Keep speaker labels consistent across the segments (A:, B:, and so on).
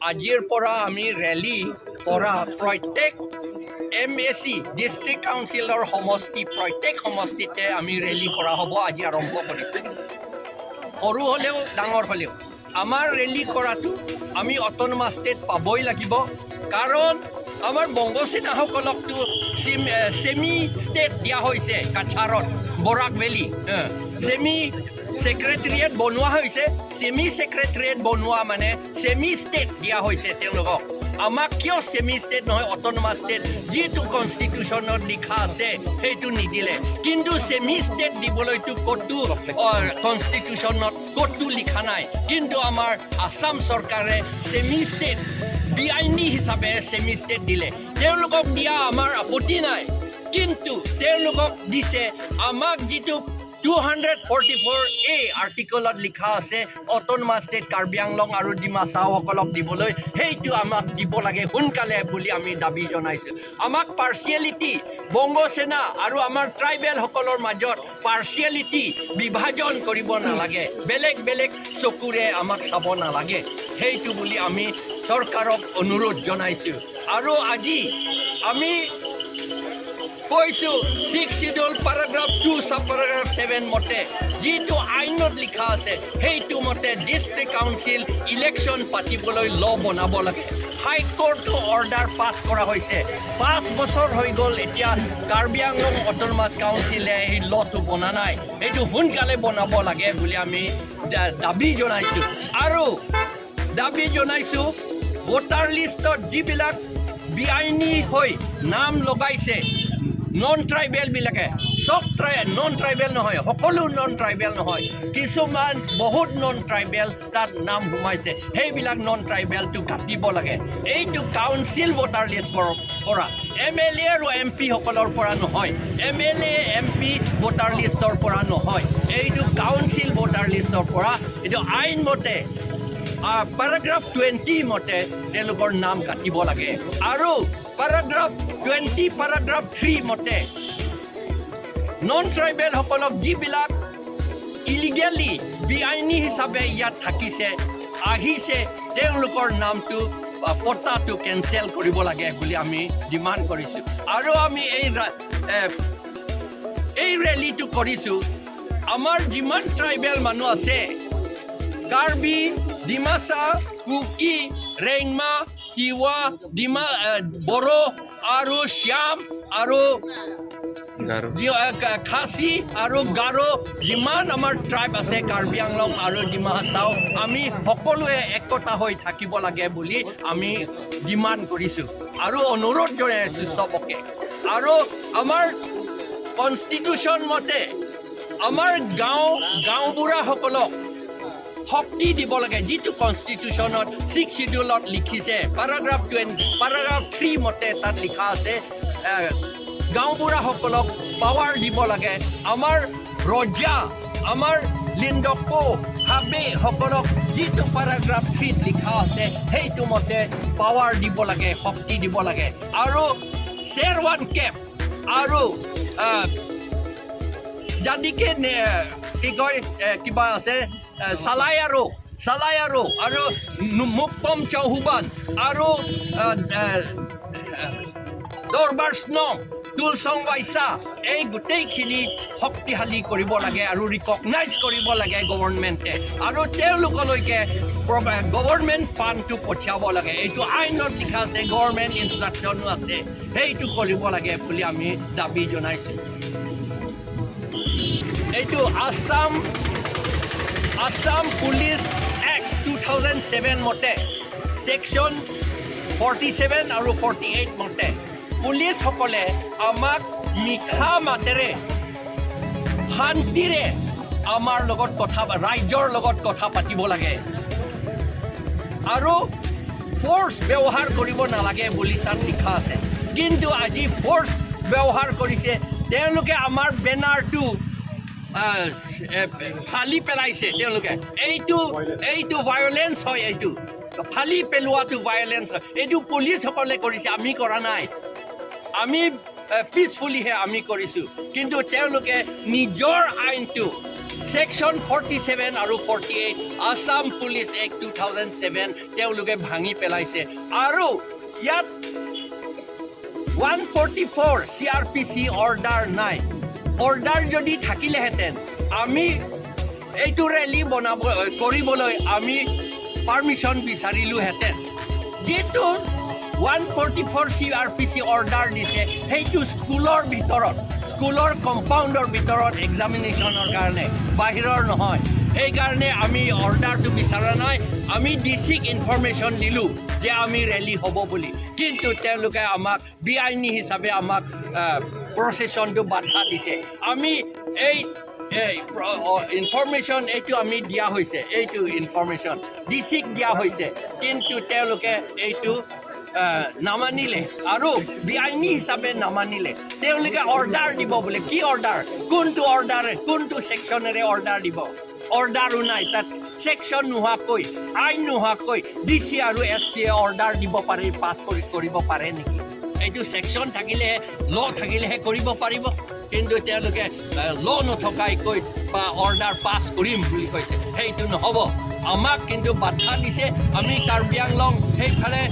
A: আজিৰ পৰা আমি ৰেলী কৰা প্ৰত্যেক এমএচি, ডিষ্ট্ৰিক্ট কাউন্সিলৰ সমষ্টি, প্ৰত্যেক সমষ্টিতে আমি ৰেলী কৰা হ'ব। আজি আৰম্ভ কৰিম। সৰু হ'লেও, ডাঙৰ হ'লেও আমাৰ ৰেলী কৰাটো, আমি অট'নমাছ ষ্টেট পাবই লাগিব। কাৰণ আমাৰ বংগচেনাসকলকতো ছেমি ষ্টেট দিয়া হৈছে। কাছাৰত, বৰাক ভেলী ছেমি ছেক্ৰেটেৰিয়েট বনোৱা হৈছে। ছেমি ছেক্ৰেটেৰিয়েট বনোৱা মানে ছেমি ষ্টেট দিয়া হৈছে তেওঁলোকক। আমাক কিয় ছেমি ষ্টেট নহয়, অট'নমাছ ষ্টেট যিটো কনষ্টিটিউশ্যনত লিখা আছে, সেইটো নিদিলে? কিন্তু ছেমি ষ্টেট দিবলৈতো ক'তো কনষ্টিটিউশ্যনত ক'তো লিখা নাই। কিন্তু আমাৰ আছাম চৰকাৰে ছেমি ষ্টেট বেআইনী হিচাপে ছেমি ষ্টেট দিলে। তেওঁলোকক দিয়া আমাৰ আপত্তি নাই, কিন্তু তেওঁলোকক দিছে, আমাক যিটো 244A আৰ্টিকলত লিখা আছে অট'নমাছ ষ্টেট কাৰ্বি আংলং আৰু ডিমাচাওসকলক দিবলৈ, সেইটো আমাক দিব লাগে সোনকালে বুলি আমি দাবী জনাইছোঁ। আমাক পাৰ্চিয়েলিটি, বংগসেনা আৰু আমাৰ ট্ৰাইবেলসকলৰ মাজত পাৰ্চিয়েলিটি, বিভাজন কৰিব নালাগে, বেলেগ বেলেগ চকুৰে আমাক চাব নালাগে, সেইটো বুলি আমি চৰকাৰক অনুৰোধ জনাইছোঁ। আৰু আজি আমি কৈছোঁ, Six Schedule, paragraph 2, sub paragraph 7 মতে, যিটো আইনত লিখা আছে, সেইটো মতে ডিষ্ট্ৰিক্ট কাউন্সিল ইলেকশ্যন পাতিবলৈ ল বনাব লাগে। হাইকোৰ্টো অৰ্ডাৰ পাছ কৰা হৈছে। 5 বছৰ হৈ গ'ল, এতিয়া কাৰ্বি আংলং অট'নমাছ কাউন্সিলে এই লটো বনা নাই। এইটো সোনকালে বনাব লাগে বুলি আমি দাবী জনাইছোঁ। আৰু দাবী জনাইছোঁ, ভোটাৰ লিষ্টত যিবিলাক বেআইনী হৈ নাম লগাইছে নন ট্ৰাইবেলবিলাকে, চব নন ট্ৰাইবেল নহয়, সকলো নন ট্ৰাইবেল নহয়, কিছুমান বহুত নন ট্ৰাইবেল তাত নাম সোমাইছে, সেইবিলাক নন ট্ৰাইবেলটো কাটিব লাগে। এইটো কাউন্সিল ভোটাৰ লিষ্টৰ পৰা, এমএলএ আৰু এমপিসকলৰ পৰা নহয়, এমএলএ, এমপি ভোটাৰ লিষ্টৰ পৰা নহয়, এইটো কাউন্সিল ভোটাৰ লিষ্টৰ পৰা। এইটো আইনমতে পেৰাগ্ৰাফ 20 মতে তেওঁলোকৰ নাম কাটিব লাগে আৰু পেৰাগ্ৰাফ 20, পেৰাগ্ৰাফ 3 মতে নন ট্ৰাইবেলসকলক যিবিলাক ইলিগেলি, বেআইনী হিচাপে ইয়াত থাকিছে, আহিছে, তেওঁলোকৰ নামটো পট্টাটো কেঞ্চেল কৰিব লাগে বুলি আমি ডিমাণ্ড কৰিছোঁ। আৰু আমি এই ৰেলীটো কৰিছোঁ, আমাৰ যিমান ট্ৰাইবেল মানুহ আছে, কাৰ্বি, ডিমাচা, কুকি, ৰেংমা, তিৱা, বড়ো আৰু শ্যাম আৰু
B: গাৰো,
A: খাচী আৰু গাৰো, যিমান আমাৰ ট্ৰাইব আছে কাৰ্বি আংলং আৰু ডিমা হাছাও, আমি সকলোৱে একতা হৈ থাকিব লাগে বুলি আমি ডিমাণ্ড কৰিছোঁ আৰু অনুৰোধ জনাইছোঁ চবকে। আৰু আমাৰ কনষ্টিটিউশ্যন মতে আমাৰ গাঁওবুঢ়াসকলক শক্তি দিব লাগে, যিটো কনষ্টিটিউশ্যনত ছিক্স চিডিউলত লিখিছে। পেৰাগ্ৰাফ 20, পেৰাগ্ৰাফ 3 মতে তাত লিখা আছে, গাঁওবুঢ়াসকলক পাৱাৰ দিব লাগে। আমাৰ ৰজা, আমাৰ লিণ্ডকো হাবেসকলক যিটো পেৰাগ্ৰাফ 3ত লিখা আছে, সেইটো মতে পাৱাৰ দিব লাগে, শক্তি দিব লাগে। আৰু শ্বেৰ ওৱান কেপ আৰু জানিকে কি কয়, কিবা আছে, চালাই আৰু চালাই আৰু আৰু মুকপম চৌহুবান আৰু দৰবাৰ স্নং তুলচং ৱাইচা, এই গোটেইখিনি শক্তিশালী কৰিব লাগে আৰু ৰিকগনাইজ কৰিব লাগে গভৰ্ণমেণ্টে আৰু তেওঁলোকলৈকে গভৰ্ণমেণ্ট ফাণ্ডটো পঠিয়াব লাগে। এইটো আইনত লিখা আছে, গভৰ্ণমেণ্ট ইনষ্ট্ৰাকশ্যনো আছে, সেইটো কৰিব লাগে বুলি আমি দাবী জনাইছোঁ। এইটো Assam Police Act 2007 মতে ছেকশ্যন 47 আৰু 48 মতে পুলিচসকলে আমাক মিঠা মাতেৰে, শান্তিৰে আমাৰ লগত কথা, ৰাইজৰ লগত কথা পাতিব লাগে আৰু ফ'ৰ্চ ব্যৱহাৰ কৰিব নালাগে বুলি তাত লিখা আছে। কিন্তু আজি ফ'ৰ্চ ব্যৱহাৰ কৰিছে। তেওঁলোকে আমাৰ বেনাৰটো ফালি পেলাইছে তেওঁলোকে। এইটো ভায়লেঞ্চ হয়, এইটো ফালি পেলোৱাটো ভায়লেঞ্চ হয়। এইটো পুলিচসকলে কৰিছে, আমি কৰা নাই। আমি পিচফুলিহে আমি কৰিছোঁ। কিন্তু তেওঁলোকে নিজৰ আইনটো ছেকশ্যন 47 আৰু 48 Assam Police Act 2007 তেওঁলোকে ভাঙি পেলাইছে। আৰু ইয়াত 144 CrPC order নাই। অৰ্ডাৰ যদি থাকিলেহেঁতেন, আমি এইটো ৰেলী বনাব কৰিবলৈ আমি পাৰ্মিশ্যন বিচাৰিলোহেঁতেন। যিটো 144 CrPC order দিছে, সেইটো স্কুলৰ ভিতৰত, স্কুলৰ কম্পাউণ্ডৰ ভিতৰত এক্সামিনেশ্যনৰ কাৰণে, বাহিৰৰ নহয়। সেইকাৰণে আমি অৰ্ডাৰটো বিচৰা নাই। আমি ডি চিক ইনফৰ্মেশ্যন দিলোঁ যে আমি ৰেলী হ'ব বুলি, কিন্তু তেওঁলোকে আমাক বেআইনী হিচাপে আমাক প্ৰচেছনটো বাধা দিছে। আমি এই ইনফৰ্মেশ্যন এইটো আমি দিয়া হৈছে, এইটো ইনফৰ্মেশ্যন ডি চিক দিয়া হৈছে, কিন্তু তেওঁলোকে এইটো নামানিলে আৰু বেআইনী হিচাপে নামানিলে। তেওঁলোকে অৰ্ডাৰ দিব বোলে। কি অৰ্ডাৰ? কোনটো অৰ্ডাৰ, কোনটো ছেকশ্যনেৰে অৰ্ডাৰ দিব? অৰ্ডাৰো নাই তাত। ছেকশ্যন নোহোৱাকৈ, আইন নোহোৱাকৈ ডি চি আৰু এছ পিয়ে অৰ্ডাৰ দিব পাৰে, পাছ কৰি কৰিব পাৰে নেকি? এইটো ছেকশ্যন থাকিলেহে, ল' থাকিলেহে কৰিব পাৰিব। কিন্তু তেওঁলোকে ল' নথকাকৈ বা অৰ্ডাৰ পাছ কৰিম বুলি কৈছে, সেইটো নহ'ব। আমাক কিন্তু বাধা দিছে। আমি কাৰ্বি আংলং সেইফালে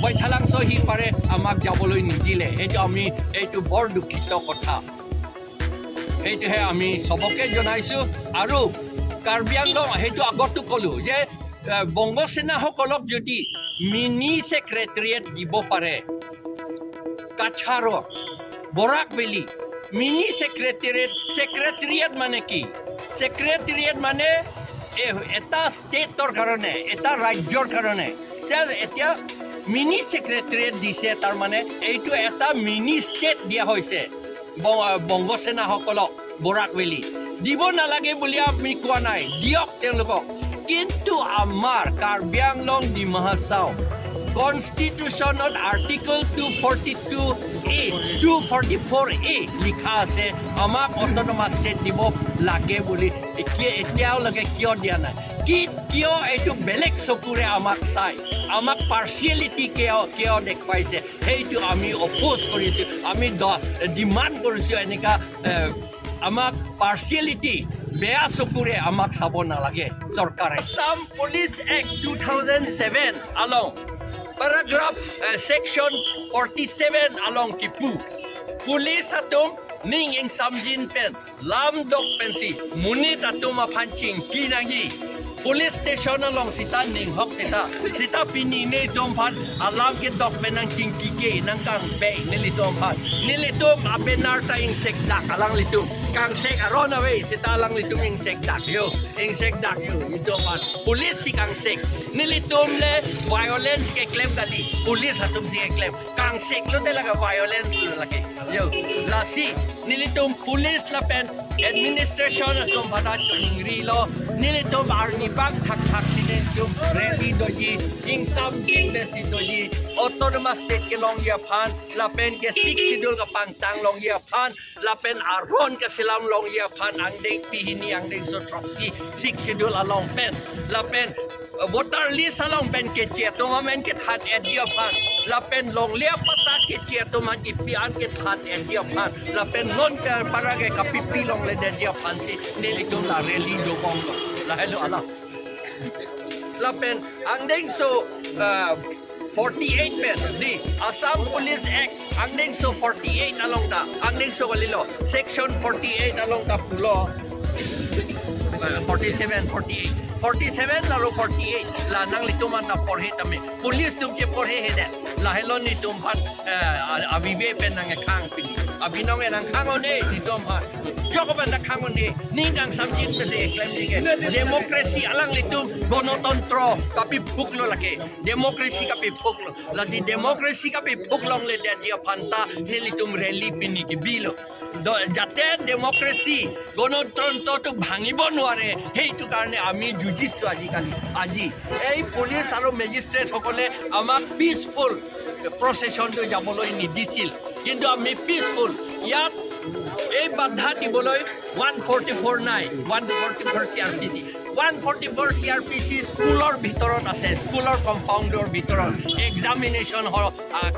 A: বৈঠালাংছ সিপাৰে আমাক যাবলৈ নিদিলে। সেইটো আমি এইটো বৰ দুখিত কথা। সেইটোহে আমি চবকে জনাইছোঁ। আৰু কাৰ্বি আংলং সেইটো আগতো ক'লোঁ যে বংগসেনাসকলক যদি মিনি ছেক্ৰেটেৰিয়েট দিব পাৰে, কাছাৰৰ বৰাক ভেলী মিনি ছেক্ৰেটেৰিয়েট। ছেক্ৰেটেৰিয়েট মানে কি? ছেক্ৰেটেৰিয়েট মানে এটা ষ্টেটৰ কাৰণে, এটা ৰাজ্যৰ কাৰণে। এতিয়া মিনি ছেক্ৰেটেৰিয়েট দিছে, তাৰমানে এইটো এটা মিনি ষ্টেট দিয়া হৈছে বংগসেনাসকলক বৰাক ভেলী। দিব নালাগে বুলি আমি কোৱা নাই, দিয়ক তেওঁলোকক। কিন্তু আমাৰ Karbi Anglong, Dima Hasao কনষ্টিটিউশ্যনত Article 242A, 244A লিখা আছে, আমাক অট'নমাছ ষ্টেট দিব লাগে বুলি। এতিয়া এতিয়ালৈকে কিয় দিয়া নাই? কি কিয় এইটো বেলেগ চকুৰে আমাক চাই, আমাক পাৰ্চিয়েলিটি কিয় দেখুৱাইছে, সেইটো আমি অপ'জ কৰিছোঁ। আমি ডিমাণ্ড কৰিছোঁ, এনেকুৱা আমাক পাৰ্চিয়েলিটি, বেয়া চকুৰে আমাক চাব নালাগে চৰকাৰে। Assam Police Act 2007 along paragraph section 47 along kipu police atum ning ing samjin pen lam dok pen si munit atum aphan ching ki nangi police station along sita ning hok sita sita pini ne dom phan alam ke dok pen nang ching ki ke nang kang be ni litom phan ni litum abenar ta ing sek dak alang litum kang sek aron awe sita alang litum ing sek dak yo, ing sek dak yo ito phan police si kang sek nilitum le violence ke claim gali police atum si ke claim kang sek lo talaga violence lo laki yo lasi nilitum police la pen administration atum phata chuning lo nilitum army bang thak thak sine tum rally doji ing sam jin be si doji autonomous state ke long ya phan la pen ke six schedule ka pang tang long ya phan la pen aron ka silam long ya phan ang deng pihini ang deng so trotsky six schedule along pen la pen voter list along pen ke che to ma men ke that et ya phan la pen long lia pata ke che to ma ki pi an ke that et ya phan la pen non per para ke ka pi pi long le de ya phan si ne li tum la rally do bong lo la hello ala la pen ang deng so 48 pen di Assam Police Act ang deng so 48 along ta ang deng so kalilo section 48 along ta pulo 47, 48, 47 laro 48 la nang lituman na porhe tami police tum ke porhe hede la hello ni tum phan avive pen nang khang pini abinong nang khang one ni tum phan kyo ko ban na khang one ni kang samjin pe se claim ni ke democracy alang litum গণতন্ত্ৰ kapi phuk lo lake democracy kapi phuk lo lasi democracy kapi phuk long le dia phanta ni litum rally pini ki bilo যাতে democracy গণতন্ত্ৰটোক ভাঙিব নোৱাৰে, সেইটো কাৰণে আমি যুঁজিছোঁ। আজিকালি আজি এই পুলিচ আৰু মেজিষ্ট্ৰেটসকলে আমাক পিচফুল প্ৰচেছনটো যাবলৈ নিদিছিল, কিন্তু আমি পিচফুল। ইয়াত এই বাধা দিবলৈ 144 নাই। 144 CrPC, 144 CrPC স্কুলৰ ভিতৰত আছে, স্কুলৰ কম্পাউণ্ডৰ ভিতৰত এক্সামিনেশ্যন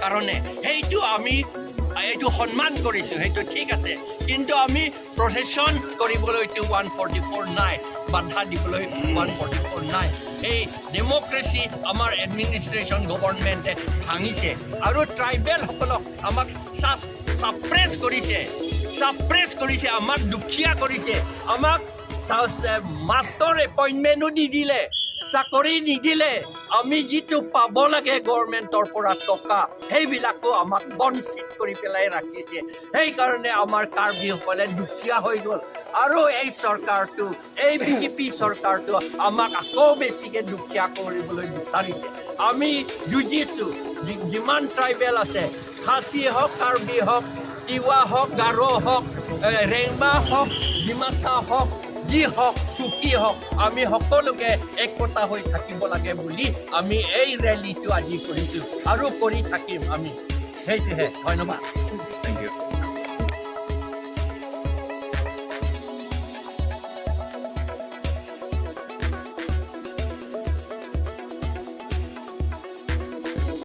A: কাৰণে। সেইটো আমি এইটো সন্মান কৰিছোঁ, সেইটো ঠিক আছে। কিন্তু আমি প্ৰচেছন কৰিবলৈতো 144 নাই, বাধা দিবলৈ 144 নাই। এই ডেম'ক্ৰেচি আমাৰ এডমিনিষ্ট্ৰেশ্যন গভৰ্ণমেণ্টে ভাঙিছে আৰু ট্ৰাইবেলসকলক আমাক ছাপ্ৰেছ কৰিছে, ছাপ্ৰেছ কৰিছে, আমাক দুখীয়া কৰিছে। আমাক মাষ্টৰ এপইণ্টমেণ্টো নিদিলে, চাকৰি নিদিলে। আমি যিটো পাব লাগে গভৰ্ণমেণ্টৰ পৰা টকা, সেইবিলাকো আমাক বঞ্চিত কৰি পেলাই ৰাখিছে। সেইকাৰণে আমাৰ কাৰ্বিসকলে দুখীয়া হৈ গ'ল আৰু এই চৰকাৰটো, এই বিজেপি চৰকাৰটো আমাক আকৌ বেছিকৈ দুখীয়া কৰিবলৈ বিচাৰিছে। আমি যুঁজিছোঁ। যিমান ট্ৰাইবেল আছে, খাচী হওক, কাৰ্বি হওক, তিৱা হওক, গাৰো হওক, ৰেংমা হওক, ডিমাচা হওক, যি হওক, কুকি হওক, আমি সকলোকে একতা হৈ থাকিব লাগে বুলি আমি এই ৰেলীটো আজি কৰিছোঁ আৰু কৰি থাকিম আমি। সেইটোহে, ধন্যবাদ।